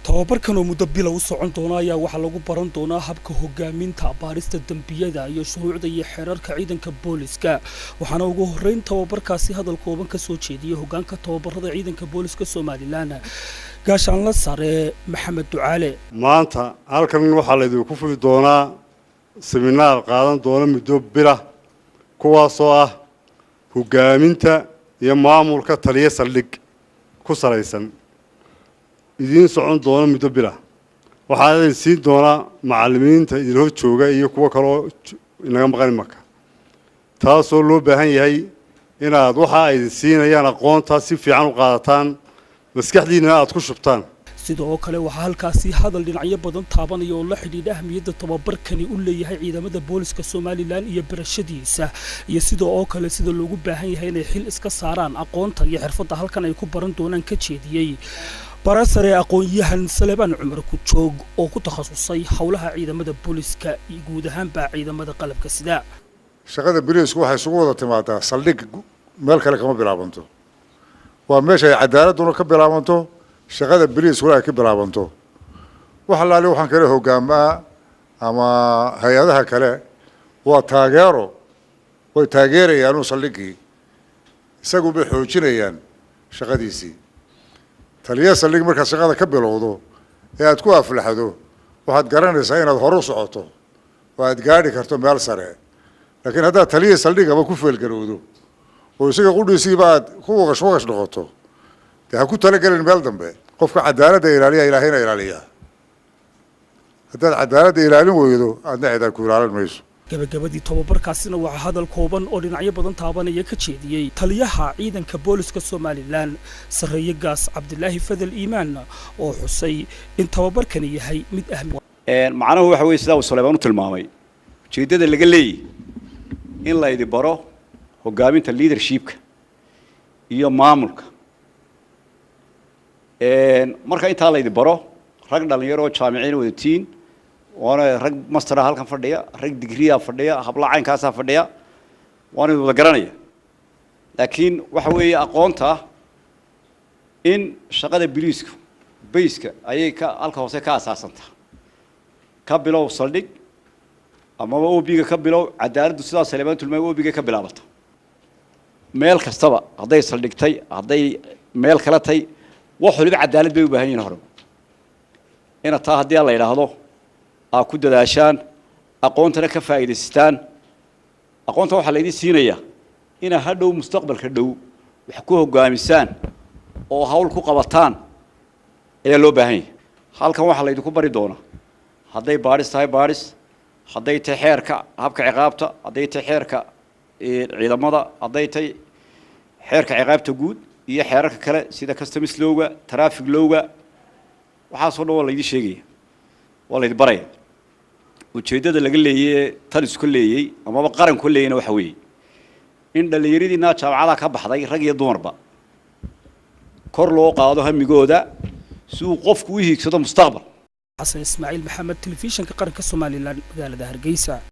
Tababarkan oo muddo bilow u socon doona ayaa waxaa lagu baran doonaa habka hogaaminta baarista dembiyada iyo shuruucda iyo xeerarka ciidanka booliska. Waxaana ugu horreyn tababarkaasi hadal kooban ka soo jeediyey hogaanka tababarada ciidanka booliska Somaliland, gaashaanla sare Maxamed Ducaale. Maanta halkan waxaa laydinku furi doonaa seminaar qaadan doona muddo bila, kuwaasoo ah hogaaminta iyo maamulka taliya saldhig ku salaysan, idiin socon doona muddo bila. Waxaa idin siin doonaa macallimiinta idin hor jooga iyo kuwo kaloo inaga maqan imaka, taasoo loo baahan yahay inaad waxa ay idin siinayaan aqoontaa si fiican u qaadataan, maskaxdiinana aada ku shubtaan. Sidoo kale waxaa halkaasi hadal dhinacyo badan taabanaya oo la xidhiidha ahmiyadda tababarkani u leeyahay ciidamada booliska Somaliland iyo barashadiisa, iyo sidoo oo kale sida loogu baahan yahay inay xil iska saaraan aqoonta iyo xirfadda halkan ay ku baran doonaan, ka jeediyey barasare aqoon-yahan Salebaan Cumar Kujoog oo ku takhasusay howlaha ciidamada booliska iyo guud ahaanba ciidamada qalabka sida. Shaqada boliisku waxay isugu wada timaadaa saldhig, meel kale kama bilaabanto. Waa meesha ay cadaaladduna ka bilaabanto, shaqada boliiskuna ay ka bilaabanto. Wax allaale waxaan kale hogaamaa ama hay-adaha kale waa taageero, way taageerayaan saldhiggii, isagu bay xoojinayaan shaqadiisii. Taliya saldhig markaad shaqada ka bilowdo ee aad ku aflaxdo, waxaad garanaysaa inaad horu socoto oo aad gaadhi karto meel sare. Laakiin haddaad taliya saldhigaba ku feelgarowdo oo isaga qudhiisiiba aad ku waqash waqash noqoto, dee ha ku talagelin meel dambe. Qofka cadaaladda ilaaliya Ilaahayna ilaaliya. Haddaad cadaaladda ilaalin weydo, aadna cidaa ku ilaalin mayso. Gabagabadii tababarkaasina waxaa hadal kooban oo dhinacyo badan taabanaya ka jeediyey taliyaha ciidanka booliska Somaliland, sarreeye gaas Cabdilaahi Fadel Iimaan, oo xusay in tababarkani yahay mid ahmi Macnuhu waxa weye, sidaa uu Sulaymaan u tilmaamay, ujeeddada laga leeyahy in laydi baro hoggaaminta, leadershipka iyo maamulka. Marka intaa laydi baro, rag dhalinyaro oo jaamiciin wadatiin, waana rag mastera halkan fadhiya, rag digriya fadhiya, habla caynkaasaa fadhiya, waana wada garanaya. Laakiin waxa weeye aqoonta in shaqada biliisku bayska ayay ka halka hoose ka asaasantaa, ka bilow saldhig amaba OB-ga ka bilow. Cadaaladdu, sidaa Saleebaan tilmaamay, OB-ga ka bilaabata. Meel kastaba hadday saldhigtay, hadday meel kala tay, wax waliba cadaalad bay u baahan yihin. Hore ina taa haddii la yidhaahdo aa ku dadaashaan, aqoontana ka faa'iidaysataan. Aqoonta waxaa laydin siinayaa inaa hadhow mustaqbalka dhow wax ku hoggaamisaan oo hawl ku qabataan ayaa loo baahan yahay. Halkan waxaa laydinku bari doonaa, hadday baadhis tahay baadhis, hadday tahay xeerka habka ciqaabta, hadday tahay xeerka ciidamada, hadday tahay xeerka ciqaabta guud iyo xeerarka kale sida customs lawga, traffic lawga, waxaasoo dhan waa laydin sheegaya, waa laydin baraya. Ujeeddada laga leeyay talisku leeyey amaba qaranku leeyayna waxa weeye in dhallinyaradiina jaamacadaha ka baxday, rag iyo dumarba, kor loo qaado hamigooda si uu qofku u hiigsado mustaqbal. Xasan Ismaaciil Maxamed, Telefishinka Qaranka Somaliland, magaalada Hargeysa.